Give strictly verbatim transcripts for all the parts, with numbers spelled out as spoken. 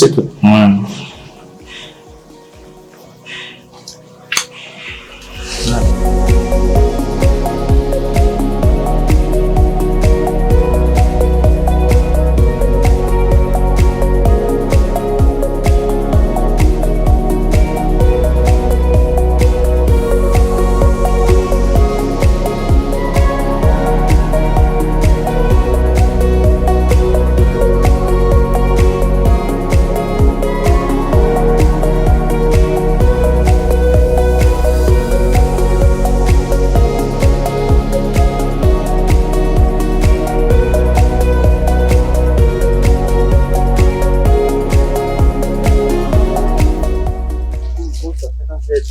Se tout. Mwen. Bon, sa fè nan fèt.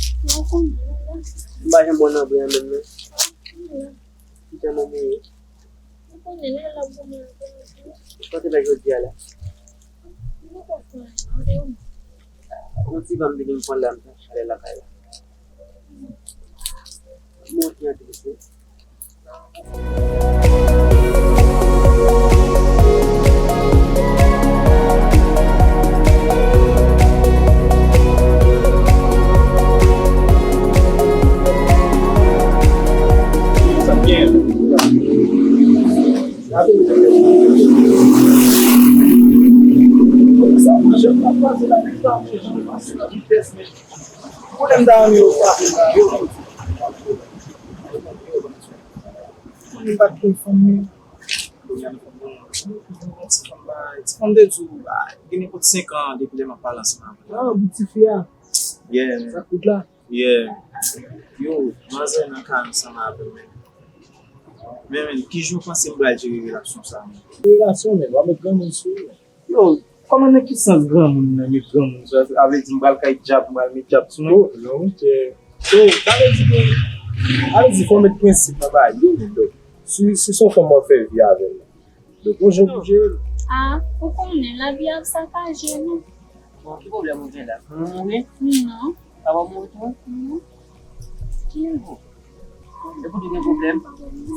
M pa janm bon nan bri an menm non. Ki jan manman ye? Ou konnen lè l ap goumen avè m tou. Ou pa te la jodi a la? Ou poko fè anyen, ou te ou. Yon ti van m vini m pran la, m pran chalè lakay la. Mwen ki antrese. Mwen menm pa t konn fanm menm. Ti fanm te di w, ah, gen nenpòt senk an depi lè m ap pale ansanm avè l. Ah, pou tifi a? Yeah, man. Sa kout la? Yeah. Yo, manzè nan kay ansanm avè m, man. Men, men, ki jan w panse m pral jere relasyon sa a, man? Relasyon, men, w ap met granmoun sou ou, man. Yo, kòman, nan ki sans granmoun nan met granmoun sou? Sa vle di m pral kay djab, m pral met djab sou mwen? Oh, non, monchè. So, sa vle di ke, sa vle di fò w met prensip nan bagay yo, men, dòk. Si, si se yon fanm w ap fè vi avè l, dòk, gon jan pou jere l. Ah, ou konnen, lavi ap sakaje, non? Bon, ki pwoblèm ou gen la? Ou mouri? Non. Papa mouri tou? Non. Ki nivo? Epi ou di gen pwoblèm?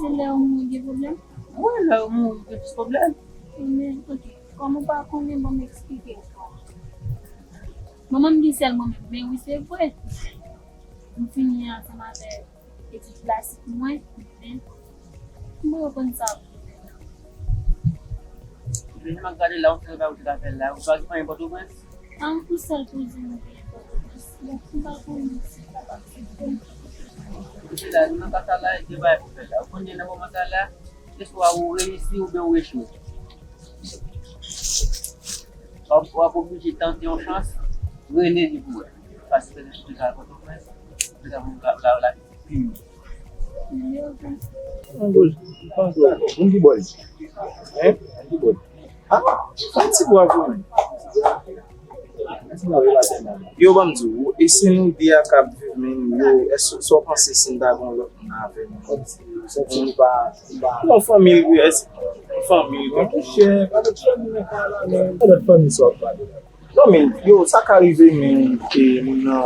Se lè ou mouri gen pwoblèm? Wi, lè ou mouri gen plis pwoblèm. Men, ok. Kòm ou pa konnen, ban m eksplike w. Manman m gen sèl mwen menm, men wi, se vre. M fini ansanm avè etid klasik mwen, men m poko konn sa pou m fè. Vini m ap gade la, yon sèl bagay ou te ka fè la, ou pa gen anyen Pòtoprens? An, pou sèl kouzin m genyen Pòtoprens. Bon, m pa konnen si l kapab sipòte m. Koute la, nou nan ka sa la, gen bagay pou fè la. Ou konnen nan moman sa la, se swa ou reyisi oubyen ou echwe. W ap, w ap oblije tante yon chans, rele li pou wè. Paske li te ka Pòtoprens, li te ka vin la, la, la, pi. Moun ki bò li? Hein? Moun ki bò li? Ah, fè yon ti bwa pou mwen. Yo, ban m di w, e se nou de a k ap viv, men yo, èske sa w panse si n ta gen yon lòt moun avè nou? Santi li pa, li pa. Non, fanmi l, wi, èske fanmi l, wi. Monchè, pa met fanmi nan kay la, men. Lòt fanmi sa w ap pale la? Non, men, yo, sa ka rive, men, ke moun nan,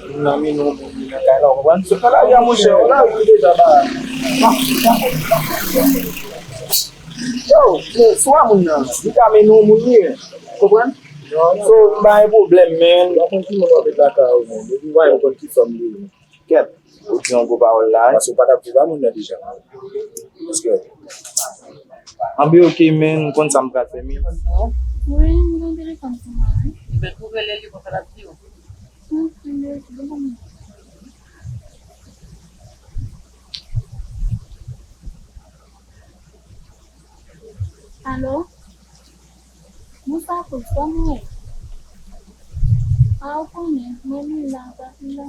moun nan mennen yon moun li nan kay la, w konprann? Se pa lari a, monchè, yon lari ki deja ba. Yo, men, swa moun nan, li ka mennen yon moun li, men, konprann? So, m pa gen pwoblèm, men. Ou pa konn ki moun w ap met lakay ou, men. Depi w pa konn ki fanm li ye, men. Kèt, ou di yon gwo pawòl la, wi. Paske w pa t ap viv a moun nan deja. Paske. Anben, ok, men, m konn sa m pral fè, men. Wi, m gen yon telefòn pou mwen, wi. Ebyen, tou rele li, konsa l ap di w. Wi, wi, wi. Alo? Moussa Cruz, kòman w ye? A, ou konnen, mwen vin la, ou pa vin la.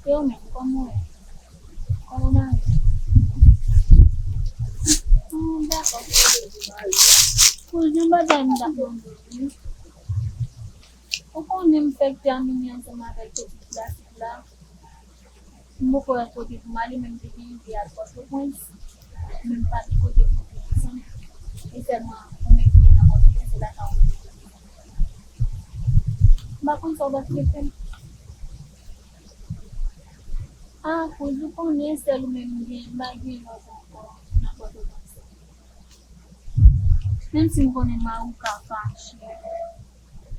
E ou menm, kòman w ye? Kòman w ye? Hm, dakò. Cruz, yon bagay m t ap mande w, wi. Ou konnen m fèk tèmine ansanm avèk etid klasik la. M poko wè kote pou m ale, men m te gen ide al Pòtoprens, men m pa t kote pou m desann. E sèlman ou menm ki nan Pòtoprens, se lakay ou m te desann. M pa konn sa w pral fè m. A, Cruz, ou konnen sèl ou menm m gen, m pa gen lòt ankò nan Pòtoprens. Menm si m konnen mari w ka fache,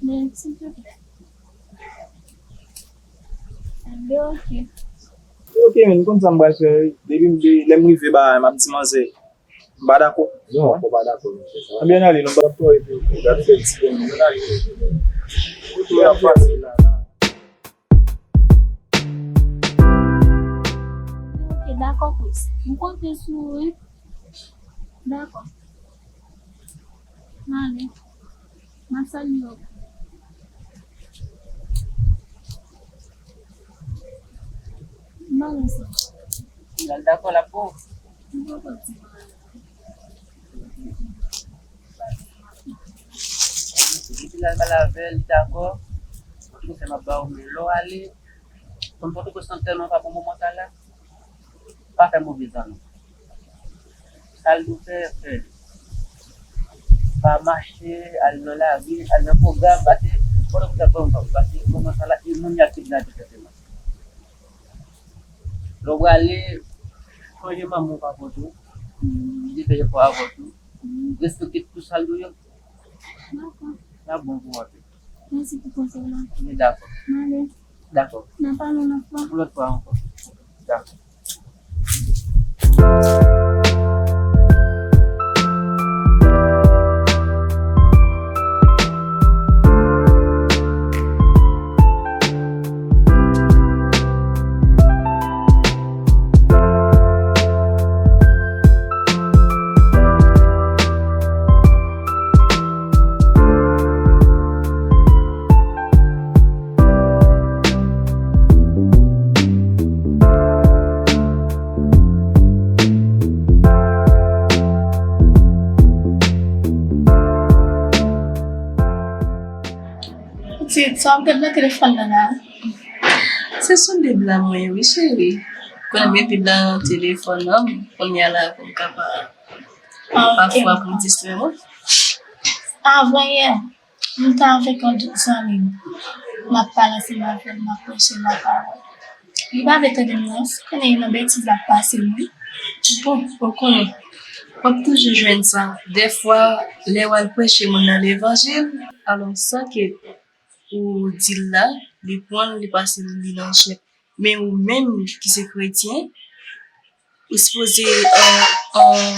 Men, silvouplè. Anben, ok. Ok, men, m konn sa m pral fè, wi. Depi m, de, lè m rive, ba, m ap di manzè. M pa dakò. Non, ou pa dakò, mesye, sa. Anben, ann ale, non, m p ap twò rete, ok. Gade fè ti grenn, ann ale. Kote w ap pase la, la. Ok, dakò, Chris. M konte sou ou, wi. Dakò. M ale. M ap salye w. M ale sa. Lè l dakò, l ap bon. M poko di m ale. Depi lè l pale avè l, li dakò. Antouka, m ap ba w, men lè w ale, kòm Pòtoprens lan tèlman pa bon moman sa la, pa fè move zanmi. Sa l dwe fè, fè. Pa mache, al nan lari, al nan pwogram, pase Pòtoprens ap ban w, pase moman sa la, e moun y ap kidnape sètènman. Lè w prale, sonje manman w pa pote w. Li te fè efò avè w tou. Respekte tout sa l dwe yo. Dakò. L ap bon pou w anpil. Mèsi pou konsèy la. Men dakò. M ale. Dakò. N a pale yon lòt fwa. Yon lòt fwa ankò. Dakò. Pitit, sa w ap gade nan telefòn nan la? Se sou bib la mwen ye, wi, cheri. Konnen m gen bib la nan telefòn nan, kounye a la pou m kapab pafwa pou m distrè mwen. Avan yè, m te avèk yon zanmi m. M ap pale ansanm avè l, m ap preche lapawòl. Li pa vle tande m non, se konnen e nan betiz l ap pase m wi. Bon, ou konnen, w ap toujou jwenn sa. Dèfwa, lè w al preche moun nan levanjil, alò sa ke ou di l la, li pran l, li pase l li nan jwèt. Men ou menm ki se kretyen, ou sipoze, euh, euh,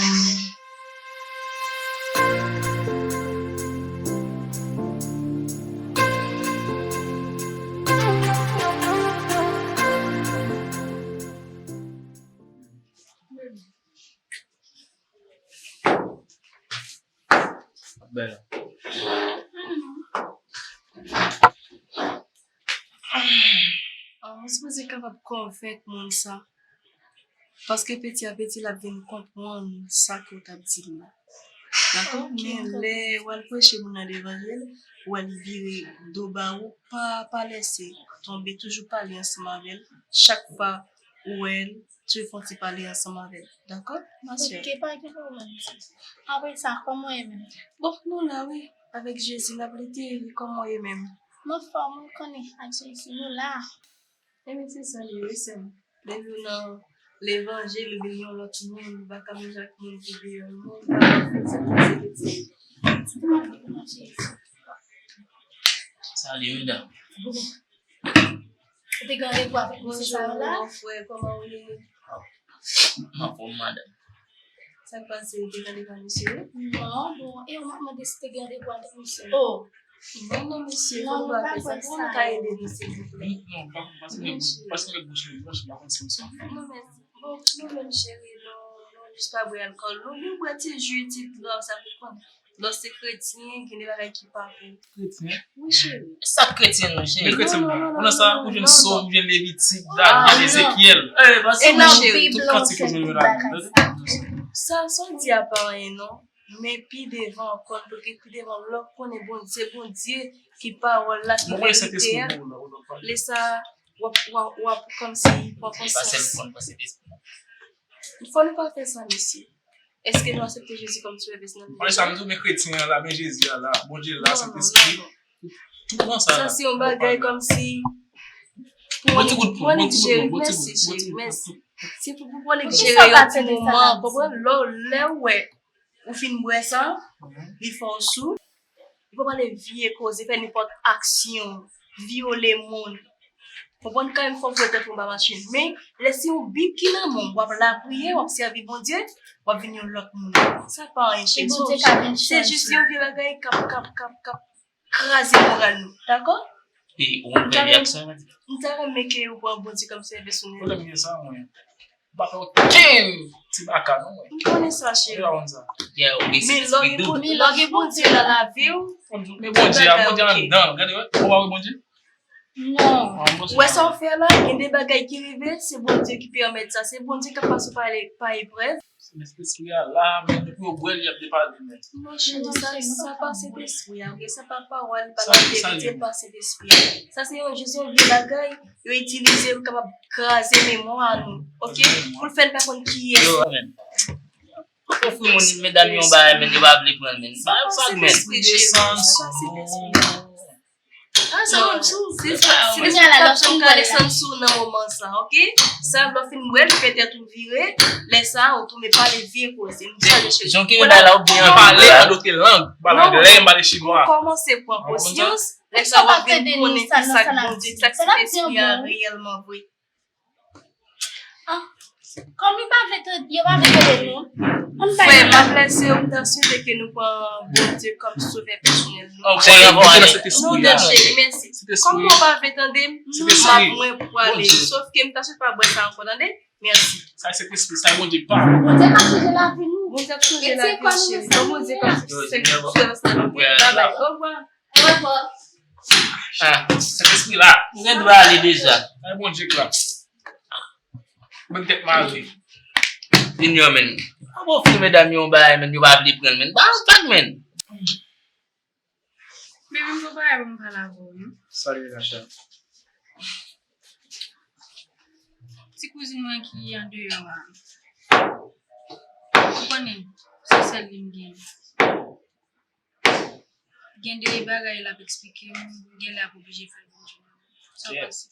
Bèl. Ah, ou sipoze kapab konvenk moun sa. Paske peti a peti, l ap vin konprann sa ke w t ap di l la. Dakò? Ok, men lè w al preche moun nan levanjil, ou wè li vire do ba ou, pa, pa lèse tonbe, toujou pale ansanm avè l. Chak fwa ou wè l, toujou fè yon ti pale ansanm avè l. Dakò, ma sè? Ok, pa gen pwoblèm, sis. Apre sa, kòman w ye menm? Bon, nou la, wi. Avèk Jezi, n ap lite, wi, kòman w ye menm? M anfòm, ou konnen, ak Jezi, nou la. Ebyen, se sa l ye, wi, sè m. Depi w nan levanjil, ou vin yon lòt moun, ou pa ka menm jan ak moun ki deyò l, moun pa ka fè sa, se piti. Salye, medam. Ou te gen randevou avèk mesye sa yo la? Bonjou, mon frè, kòman w ye? M anfòm, madanm. Sa k pase, ou te gen randevou ak mesye yo? Non, bon, e ou m ap mande si w te gen randevou avèk mesye yo. Oh! Non, non, mesye, fò nou pa fè sa, fò nou ka ede nou, silvouplè. Non, non, pa, paske, paske mèt bouch mwen blanch, m pa konn si m se yon fanm. Non, men, bon, nou menm, cheri, nou, nou jis pa bwè alkòl. Nou, nou bwè ti ji, ti dlo, sa pou konn. Lè w se kretyen, gen de bagay ki pa pou. Kretyen? Wi, cheri. Sa k kretyen, non, cheri? Men kretyen, non, non, non, non, non, non, non. Ou nan sa, ou jwenn Sòm, ou jwenn Levitik, Danyèl, Ezekyèl. Eh, paske, cheri, tout kantik yo jwenn yo la. Sa, sa w di a pa anyen, non. Men pi devan ankò, nou pi devan, lè w konnen Bondye, se Bondye ki pawòl la, ki verite a. Lè sa, w ap, w ap, w ap kòmsi pran konsyans. Fò nou pa fè sa, mesye. Èske nou aksepte Jezi kòm Sovè Pèsonèl nou? Konnen sa, nou tounen kretyen an la, men Jezi a la, Bondye la, Sentespri. Tout nan sa la. Sa se yon bagay kòmsi pou annik jere. Mèsi, cheri, mèsi. Se pou, pou annik jere yon ti moman, konprann? Lè, lè w wè ou fin bwè sa, li fè w sou. Ou pa pale vye koze, fè nenpòt aksyon, vyole moun. Konprann, kanmenm fò w fè tèt ou anba machin. Men, lè se yon Bib ki nan men w, w ap lapriyè, w ap sèvi Bondye, w ap vin yon lòt moun. Sa pa anyen. Se jis yon vye bagay k ap, k ap, k ap, k ap kraze moral nou. Dakò? E ou menm veye ak sa, mwen. M ta renmen ke ou pran Bondye kòm sèvè sou nou. Pwoblèm gen sa, mwen. M pa fè okenn ti baka, non, mwen. M konnen sa, cheri. Ou pa konn sa. Yeah, ou gen Men lè w gen Bondye nan lavi w, Men Bondye a, Bondye anndan. Gade, wè, ou pa wè Bondye? Non. Wè sa w fè la, gen de bagay ki rive, se Bondye ki pèmèt sa. Se Bondye k ap pase w pa, pa eprèv. Sentespri a la, men depi yo bwè l, y ap depale, men. Monchè, sa, sa pa Sentespri a, ok? Sa pa pawòl, pa laverite, pa Sentespri a. Sa se yon, jis yon vye bagay, yo itilize pou kapab kraze memwa nou, ok? Pou l fè n pa konn kiyès nou. Yo, men. Ofri moun, medam yo yon bagay, men yo pa vle pran l, men. Sa pa Sentespri, cheri. Sa pa Sentespri. Ah, sa konn sou. Se sa, se sa k ap janm ka desann sou nan moman sa, ok? Sa lè w fin bwè l, fè tèt ou vire, lè sa ou tounen pale vye koze. M chanje cheri. Jan ki bay la ou byen pale an dote lang, pale anglè, pale chinwa. Pou kòmanse pran konsyans, lè sa w ap vin konnen ki sa k Bondye, ki sa k Sentespri a reyèlman vre. Ah, kòm li pa vle tande, yo pa vle tande nou. Frè, m ap lese yo, m ta swete ke nou pran Bondye kòm sovè pèsonèl nou. Ok, nou tande, cheri, mèsi. Kòm ou pa vle tande m, m ap mwen pwale. Sòf ke m ta swete pa bwè sa ankò, tande? Mèsi. Sa se Sentespri, sa Bondye pa. Bondye pa chanje lavi nou. Bondye ap chanje lavi nou, cheri. Bon, Bondye kòm sovè pèsonèl nou. Babay, obwa. Ah, Sentespri la. Ou gen dwa ale deja. Ay, Bondye k la. Mwen tèt mare. Junior, men. An bon, fè medam yo yon bagay, men, yo pa vle pran l, men. Ba yon vag, men. Baby, m gon bagay pou m pale avè w, non. Salut, Nacha. Ti kouzin mwen ki andeyò a. Ou konnen, se sèl li m genyen. Gen de bagay l ap eksplike m, genlè ap oblije fè l Bondye. Sa w panse?